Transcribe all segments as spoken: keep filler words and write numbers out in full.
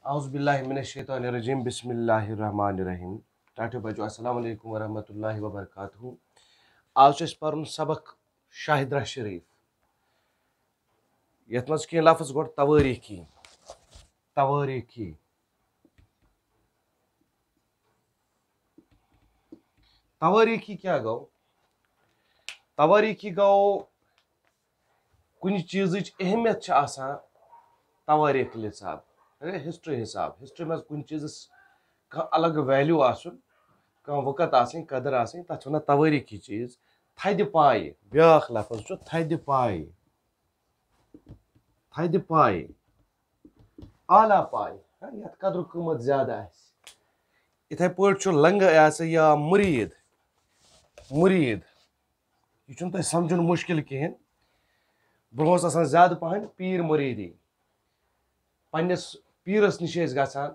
اعوذ باللہ من الشیطان الرجیم، بسم اللہ الرحمن الرحیم۔ ٹاٹھیو بچو، السلام علیکم ورحمۃ اللہ وبرکاتہ۔ آز چھُ اَسہِ پَرُن سبق شاہدرہ شریف، یَتھ منٛز کینٛہہ لفظ گۄڈٕ توٲریٖخی، توٲریٖخی۔ توٲریٖخی کیٛاہ گوٚو؟ توٲریٖخی گوٚو کُنہِ چیٖزٕچ اہمیت چھِ آسان توٲریٖخ حساب، ہسٹری حساب۔ ہسٹری منٛز کُنہِ چیٖزَس کانٛہہ الگ ویلیو آسُن، کانٛہہ وقت آسٕنۍ، قدر آسٕنۍ، تَتھ چھِ وَنان توٲریٖخی چیٖز۔ تھدِ پایہِ، بیٛاکھ لفظ چھُ تھدِ پایہِ، تھدِ پایہِ، اعلیٰ پایہِ، ہاں، یَتھ قدر قۭمت زیادٕ آسہِ۔ یِتھَے پٲٹھۍ چھُ لنگہٕ، یہِ ہسا یا مُریٖد، مُریٖد، یہِ چھُنہٕ تۄہہِ سمجھُن مُشکِل کِہیٖنۍ۔ برٛونٛہہ اوس آسان زیادٕ پَہَن پیٖر مُریٖدی۔ پنٛنِس پیٖرَس نِش ٲسۍ گژھان،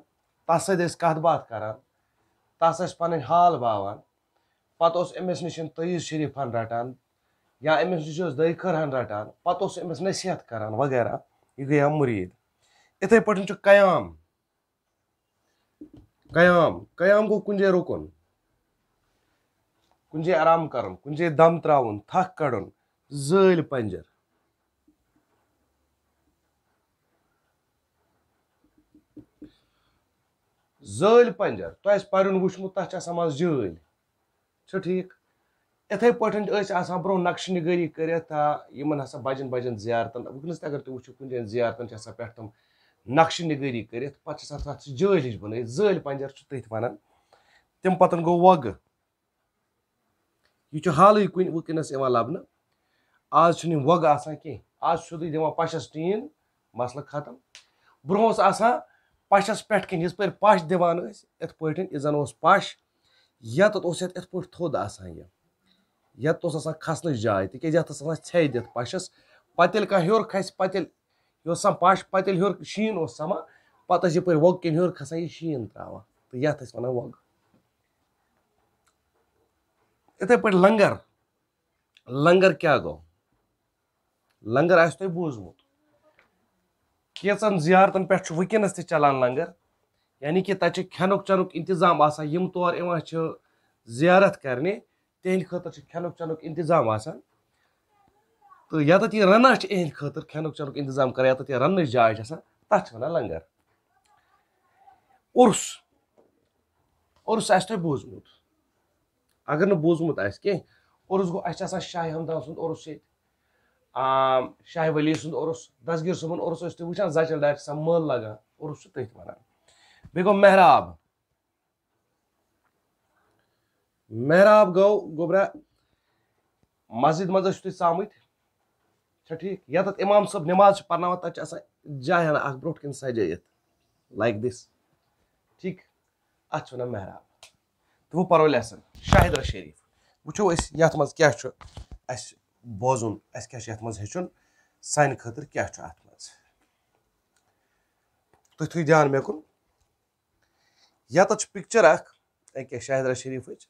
تَس سۭتۍ ٲسۍ کَتھ باتھ کَران، تَس ٲسۍ پَنٕنۍ حال باوان۔ پَتہٕ اوس أمِس نِش تعویٖذ شریٖف ہَن رَٹان یا أمِس نِش اوس دٔے خٲر ہَن رَٹان، پَتہٕ اوس أمِس نصیحت کَران وغیرہ۔ یہِ گٔیو مُریٖد۔ یِتھَے پٲٹھۍ چھُ قیام۔ قیام، قیام گوٚو کُنہِ جایہِ رُکُن، کُنہِ جایہِ آرام کَرُن، کُنہِ جایہِ دَم ترٛاوُن، تھَکھ کَڑُن، زٲلۍ پنٛجر۔ زٲلۍ پنٛجر، تۄہہِ آسہِ پَرُن وٕچھمُت، تَتھ چھِ آسان منٛزٕ جٲلۍ۔ چھُ ٹھیٖک؟ یِتھَے پٲٹھۍ ٲسۍ آسان برٛونٛہہ نقشہٕ نِگٲری کٔرِتھ، آ، یِمَن ہسا بَجَن بَجَن زیارتَن۔ وٕنکیٚنَس تہِ اگر تُہۍ وٕچھِو، کُنہِ جایہِ زیارتَن چھِ آسان پٮ۪ٹھ تِم نقشہٕ نِگٲری کٔرِتھ، پَتہٕ چھِ آسان تَتھ سُہ جٲلۍ ہِش بَنٲیِتھ، زٲلۍ پنٛجر چھُ تٔتھۍ وَنان۔ تَمہِ پَتَن گوٚو وۄگہٕ۔ یہِ چھُ حالٕے کُنہِ وٕنکیٚنَس یِوان لَبنہٕ۔ آز چھُنہٕ یِم وۄگہٕ آسان کینٛہہ۔ آز چھُ سیوٚدُے دِوان پَشَس ٹیٖن، مسلہٕ ختم۔ برٛونٛہہ اوس آسان پَشَس پٮ۪ٹھ کِنۍ، یِتھ پٲٹھۍ پَش دِوان ٲسۍ، یِتھ پٲٹھۍ یہِ زَن اوس پَش، یَتَتھ اوس یَتھ یِتھ پٲٹھۍ تھوٚد آسان یہِ۔ یَتَتھ اوس آسان کھَسنٕچ جاے، تِکیٛازِ یَتھ ٲس آسان ژھیٚے دِتھ پَشَس۔ پَتہٕ ییٚلہِ کانٛہہ ہیوٚر کھَسہِ، پَتہٕ ییٚلہِ یہِ اوس آسان پَش، پَتہٕ ییٚلہِ ہیوٚر شیٖن اوس سَمان، پَتہٕ ٲسۍ یَپٲرۍ وۄگہٕ کِنۍ ہیوٚر کھَسان یہِ شیٖن ترٛاوان۔ تہٕ یَتھ ٲسۍ وَنان وۄگہٕ۔ یِتھَے پٲٹھۍ لنٛگر۔ لنٛگر کیٛاہ گوٚو؟ لنٛگر آسہِ تۄہہِ بوٗزمُت۔ کینٛژن زیارتن پٮ۪ٹھ چھُ وٕنکیٚنس تہِ چلان لنٛگر، یعنی کہِ تَتہِ چھُ کھٮ۪نُک چٮ۪نُک انتظام آسان۔ یِم تور یِوان چھِ زیارت کرنہِ، تِہنٛدِ خٲطرٕ چھُ کھٮ۪نُک چٮ۪نُک انتظام آسان۔ تہٕ یَتَتھ یہِ رَنان چھِ، یِہنٛدِ خٲطرٕ کھٮ۪نُک چٮ۪نُک انتظام کران، یَتَتھ یہِ رَننٕچ جاے چھِ آسان، تَتھ چھِ وَنان لنٛگر۔ عُرُس، عُرُس آسہِ تۄہہِ بوٗزمُت۔ اگر نہٕ بوٗزمُت آسہِ کینٛہہ، عُرُس گوٚو، اَسہِ چھِ آسان شاہِ ہمدان سُنٛد عُرُس ییٚتہِ، آ، شاہِ ولی سُنٛد عُرُس، دستگیٖر صٲبُن عُرُس ٲسۍ تُہۍ وٕچھان، زَچَل ڈایَر چھِ آسان مٲلہٕ لگان، عُرُس چھُ تٔتھۍ وَنان۔ بیٚیہِ گوٚو محراب۔ محراب گوٚو، گوٚبرا، مسجد منٛز ٲسِو تُہۍ ژامٕتۍ، چھا ٹھیٖک؟ یَتَتھ اِمام صٲب نٮ۪ماز چھِ پَرناوان، تَتہِ چھِ آسان جاے ہنا اَکھ برٛونٛٹھ کِنۍ سَجٲیِتھ، like this، ٹھیٖک؟ اَتھ چھِ وَنان محراب۔ تہٕ وۄنۍ پَرو lesson، شاہدرہ شریٖف۔ وٕچھو أسۍ یَتھ منٛز کیٛاہ چھُ اَسہِ بوزُن، اَسہِ کیٛاہ چھُ یَتھ منٛز ہیٚچھُن، سانہِ خٲطرٕ کیٛاہ چھُ اَتھ منٛز۔ تُہۍ تھٲیِو دیان مےٚ کُن۔ یَتَتھ چھِ picture اَکھ أکیٛاہ شاہدرہ شریٖفٕچ۔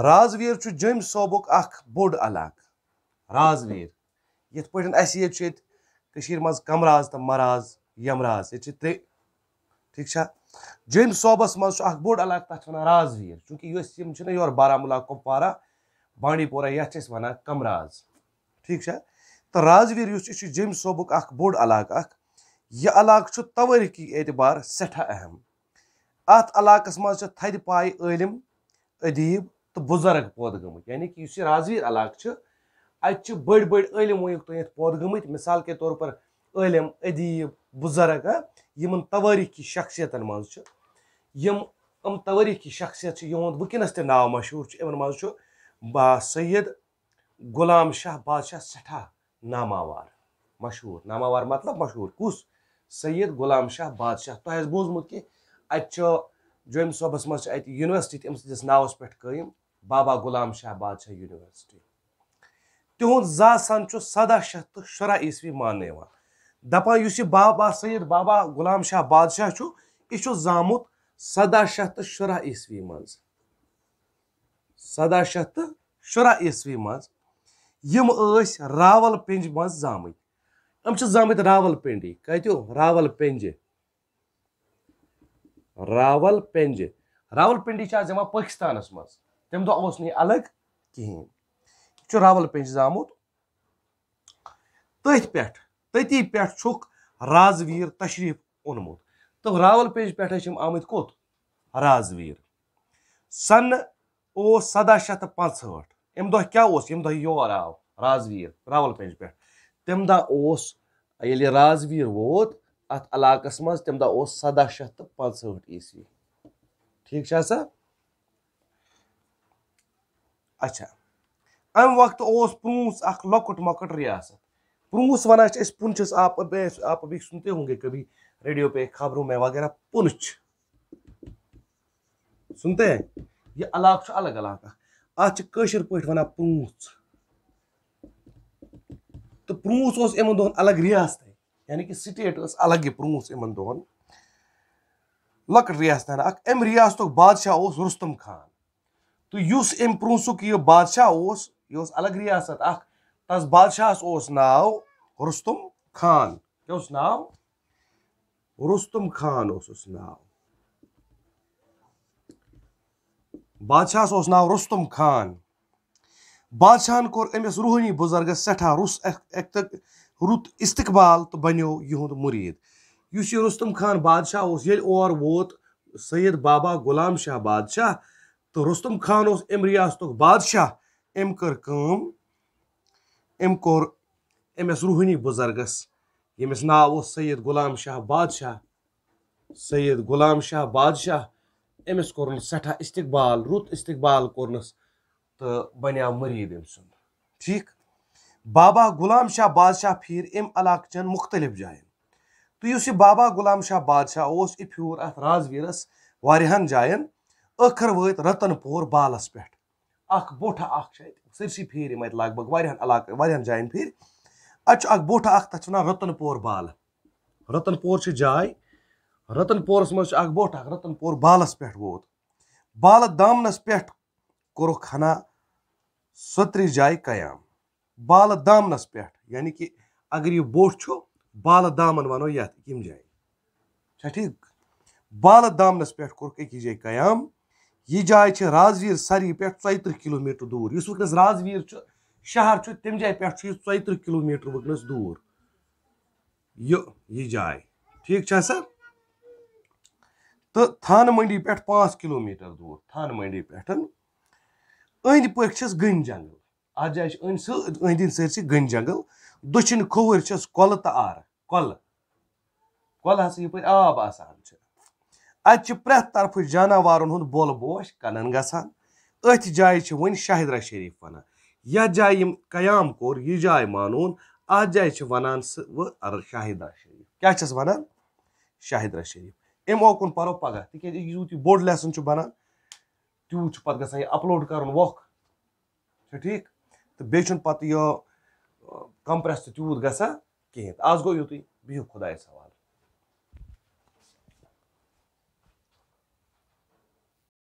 رازویر چھُ جوٚمۍ صوبُک اَکھ بوٚڑ علاقہٕ۔ رازویر، یِتھ پٲٹھۍ اَسہِ ییٚتہِ چھُ ییٚتہِ کٔشیٖرِ منٛز کمراز تہٕ مراز، یمراز، ییٚتہِ چھِ ترٛےٚ، ٹھیٖک چھا؟ جوٚمۍ صوبَس منٛز چھُ اَکھ بوٚڑ علاقہٕ، تَتھ چھِ وَنان رازویر، چوٗنٛکہِ یۄس یِم چھِنہ یورٕ بارہمولہ، کُپوارہ، بانڈی پورہ، یَتھ چھِ أسۍ وَنان کمراز، ٹھیٖک چھا؟ تہٕ رازویر یُس چھُ، یہِ چھُ جوٚمۍ صوبُک اَکھ بوٚڑ علاقہٕ اَکھ۔ یہِ علاقہٕ چھُ توٲریٖخی اعتبار سٮ۪ٹھاہ اہم۔ اَتھ علاقَس منٛز چھِ تھدِ پایہِ عٲلِم، ادیٖب تہٕ بُزرگ پٲدٕ گٔمٕتۍ۔ یعنی کہِ یُس یہِ رازویر علاقہٕ چھُ، اَتہِ چھِ بٔڑۍ بٔڑۍ عٲلِم ؤنیُک تام یَتھ پٲدٕ گٔمٕتۍ۔ مثال کے طور پر عٲلِم، ادیٖب، بُزرگ، ہاں، یِمَن توٲریٖخی شخصیتَن منٛز چھِ۔ یِم، یِم توٲریٖخی شخصیت چھِ، یِہُنٛد وٕنکیٚنَس تہِ ناو مشہوٗر چھُ۔ یِمَن منٛز چھُ با-، سید غلام شاہ بادشاہ سٮ۪ٹھاہ ناماوار، مشہوٗر۔ ناماوار مطلب مشہوٗر۔ کُس؟ سید غلام شاہ بادشاہ۔ تۄہہِ آسہِ بوٗزمُت کہِ اَتہِ چھُ جوٚمۍ صٲبَس منٛز چھِ اَتہِ university تہِ أمۍ سٕنٛدِس ناوَس پٮ۪ٹھ قٲیِم، بابا غلام شاہ بادشاہ university۔ تِہُنٛد زا سَن چھُ سَداہ شیٚتھ تہٕ شُراہ عیسوی ماننہٕ یِوان۔ دَپان یُس یہِ بابا سید بابا غلام شاہ بادشاہ چھُ، یہِ چھُ زامُت سَداہ شیٚتھ تہٕ شُراہ عیسوی منٛز۔ سَداہ شیٚتھ تہٕ شُراہ عیسوی منٛز۔ یِم ٲسۍ راول پِنٛج منٛز زامٕتۍ۔ یِم چھِ زامٕتۍ راول پِنٛڈی۔ کَتیو؟ راول پِنٛجہِ۔ راول پنجہِ۔ راول پنڈی چھِ آز یِوان پٲکِستانَس منٛز۔ تَمہِ دۄہ اوس نہٕ یہِ الگ کِہیٖنۍ۔ یہِ چھُ راول پنجہِ زامُت۔ تٔتھۍ پٮ۪ٹھ، تٔتی پٮ۪ٹھ چھُکھ رازویٖر تشریٖف اوٚنمُت۔ تہٕ راول پنجہِ پٮ۪ٹھ ٲسۍ یِم آمٕتۍ کوٚت؟ رازویٖر۔ سنہٕ اوس سَداہ شیٚتھ تہٕ پانٛژہٲٹھ۔ اَمہِ دۄہ کیٛاہ اوس؟ ییٚمہِ دۄہ یور آو رازویٖر راول پنجہِ پٮ۪ٹھ، تَمہِ دۄہ اوس، ییٚلہِ یہِ رازویٖر ووت اَتھ علاقَس منٛز، تَمہِ دۄہ اوس سَداہ شیٚتھ تہٕ پانٛژہٲٹھ عیسوی۔ ٹھیٖک چھا سا؟ اچھا، اَمہِ وقتہٕ اوس پرٛونٛس اکھ لۄکُٹ مۄکُٹ ریاست۔ پرٛونٛس وَنان چھِ أسۍ پُنچھَس، آپ، آپ بھی سُنتے ہوں گے کبھی ریڈیو پہ، خبروں میں وغیرہ، پُنچھ۔ سُنتے ہیں؟ یہِ علاقہٕ چھُ الگ علاقہٕ۔ اَتھ چھِ کٲشِر پٲٹھۍ وَنان پرٛونٛس۔ تہٕ پرٛونٛس اوس یِمَن دۄہَن الگ ریاستَے، یعنی کہِ سٹیٹ ٲس الگ یہِ پرٛونٛس یِمَن دۄہَن۔ لۄکٕٹ ریاستَن اَکھ۔ اَمہِ ریاستُک بادشاہ اوس رُستُم خان۔ تہٕ یُس اَمہِ پرٛونٛسُک یہِ بادشاہ اوس، یہِ اوس الگ ریاست اَکھ۔ تَس بادشاہَس اوس ناو رُستُم خان۔ کیٛاہ اوس ناو؟ رُستُم خان اوسُس ناو۔ بادشاہَس اوس ناو رُستُم خان۔ بادشاہَن کوٚر أمِس روحٲنی بُزرگَس سٮ۪ٹھاہ رُس اک-، اکت-، رُت استقبال تہٕ بنیو یِہُنٛد مُریٖد۔ یُس یہِ رُستُم خان بادشاہ اوس، ییٚلہِ اور ووت سید بابا غلام شاہ بادشاہ، تہٕ رُستُم خان اوس اَمہِ ریاستُک بادشاہ، أمۍ کٔر کٲم، أمۍ کوٚر أمِس روحٲنی بُزرگَس، ییٚمِس ناو اوس سید غلام شاہ بادشاہ، سید غلام شاہ بادشاہ، أمِس کوٚرُن سٮ۪ٹھاہ استقبال، رُت استقبال کوٚرنَس تہٕ بنیٛاو مُریٖد أمۍ سُنٛد۔ ٹھیٖک؟ بابا غلام شاہ بادشاہ پھیٖر اَمہِ علاقہٕ چٮ۪ن مُختٔلِف جایَن۔ تہٕ یُس یہِ بابا غلام شاہ بادشاہ اوس، یہِ پھیوٗر اَتھ رازویٖرَس واریاہَن جایَن۔ ٲخٕر وٲتۍ رتن پور بالَس پٮ۪ٹھ۔ اَکھ بوٚٹھ اَکھ چھِ اَتہِ، سٲرسٕے پھیٖرۍ یِم اَتہِ لگ بگ واریاہَن علاقہٕ، واریاہَن جایَن پھیٖرۍ۔ اَتہِ چھُ اَکھ بوٚٹھ اَکھ، تَتھ چھِ وَنان رتن پور بالہٕ۔ رتن پور چھِ جاے، رتن پورَس منٛز چھُ اَکھ بوٚٹھ اَکھ، رتن پور بالَس پٮ۪ٹھ ووت۔ بالہٕ دامنَس پٮ۪ٹھ کوٚرُکھ ہنا سترِ جایہِ قیام۔ بالہٕ دامنَس پٮ۪ٹھ، یعنی کہِ اگر یہِ بوٚٹھ چھُ، بالہٕ دامن وَنو یَتھ، یِم جایہِ۔ چھا ٹھیٖک؟ بالہٕ دامنَس پٮ۪ٹھ کوٚرُکھ أکِس جایہِ قیام۔ یہِ جاے چھِ رازویٖر سَرِ پٮ۪ٹھ ژۄیہِ تٕرٛہ کِلوٗ میٖٹر دوٗر۔ یُس وٕنکیٚنَس رازویٖر چھُ، شہر چھُ، تَمہِ جایہِ پٮ۪ٹھ چھُ یہِ ژۄیہِ تٕرٛہ کِلوٗ میٖٹر وٕنکیٚنَس دوٗر۔ یہِ، یہِ جاے۔ ٹھیٖک چھا سا؟ تہٕ تھانہٕ منڈی پٮ۪ٹھ پانٛژھ کِلوٗ میٖٹر دوٗر۔ تھانہٕ منڈی پٮ۪ٹھ۔ أنٛدۍ پٔکۍ چھِس گٔنۍ جنگل۔ اَتھ جایہِ چھِ أنٛدۍ سۭتۍ، أنٛدۍ أنٛدۍ سٲرسٕے گٔنۍ جنگل۔ دٔچھِنۍ کھووٕرۍ چھِس کۄلہٕ تہٕ آرٕ۔ کۄلہٕ۔ کۄلہٕ ہسا یپٲرۍ آب آسان چھِ۔ اَتہِ چھِ پرٛٮ۪تھ طرفہٕ جاناوارن ہُنٛد بۄل بوش کنن گژھان۔ أتھۍ جایہِ چھِ وۄنۍ شاہدرہ شریف وَنان۔ یَتھ جایہِ یِم قیام کوٚر، یہِ جاے مانون، اَتھ جایہِ چھِ وَنان سُہ وۄنۍ شاہدرہ شریف۔ کیٛاہ چھِس وَنان؟ شاہدرہ شریف۔ اَمہِ اوکُن پَرو پَگاہ، تِکیٛازِ یوٗت یہِ بوٚڑ lesson چھُ بَنان، تیوٗت چھُ پَتہٕ گژھان یہِ upload کَرُن وۄکھ۔ چھا ٹھیٖک؟ تہٕ بیٚیہِ چھُنہٕ پَتہٕ یہِ، آ، compress تہِ تیوٗت گژھان کِہیٖنۍ۔ تہٕ آز گوٚو یُتُے، بِہِو خۄدایَس حوالہٕ۔